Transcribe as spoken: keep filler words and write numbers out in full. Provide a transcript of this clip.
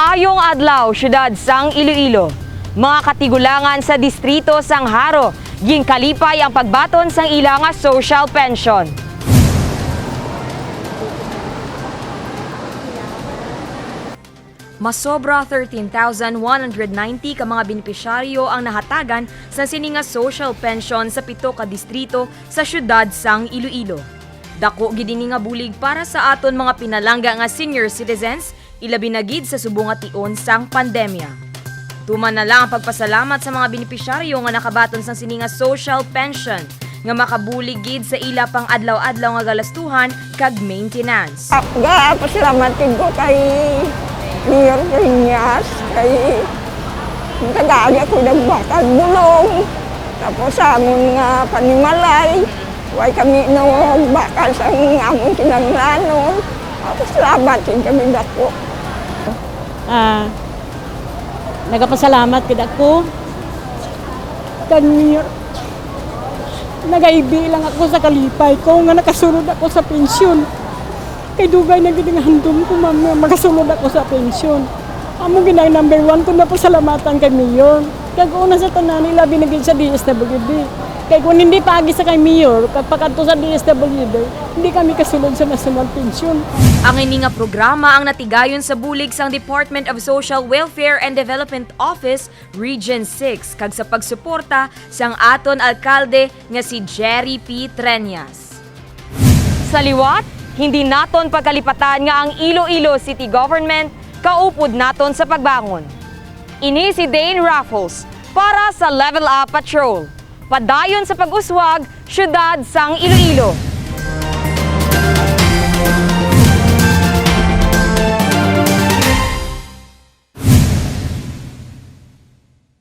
Maayong adlaw, siyudad sang Iloilo. Mga katigulangan sa distrito sang Jaro, ginkalipay ang pagbaton sang ila nga social pension. Masobra thirteen thousand one hundred ninety ka mga benepisyaryo ang nahatagan sa sini nga social pension sa pito ka distrito sa siyudad sang Iloilo. Dako gid ini nga bulig para sa aton mga pinalangga nga senior citizens, ilabi na gid sa subong nga tion sang pandemya. Tuman na lang ang pagpasalamat sa mga benepisyaryo nga nakabaton sang sini nga social pension nga makabulig gid sa ila pang adlaw-adlaw nga galastuhan kag maintenance. Ah, ga-, pasalamat gid ko kay Mayor Peñas, kay nagkadali ako ng bakal bulong, tapos sa amon nga panimalay, way kami no bakal sa amon kinahanglanon. Tapos salamat gid kami dako. Ah, nagapasalamat gid ako. Kag Mayor, nagaibi lang ako sa kalipay ko nga nakasulod ako sa pensyon. Kay dugay na gid nga handom ko, ma'am, nga makasulod ako sa pensyon. Amo gid ang number one ko napasalamatan kay Mayor. Kag una sa tanan, ilabi na gid sa D S W D. Kay kung hindi paagi sa kay Mayor, kag pakadto sa D S W D, hindi kami kasulod sa national pension. Ang ini nga programa ang natigayon sa bulig sang Department of Social Welfare and Development Office, Region six, kag sa pagsuporta sang aton alkalde nga si Jerry P. Treñas. Sa liwat, hindi naton pagkalipatan nga ang Iloilo City Government kaupod naton sa pagbangon. Ini si Dane Raffles para sa Level Up Patrol. Padayon sa pag-uswag, siyudad sang Iloilo.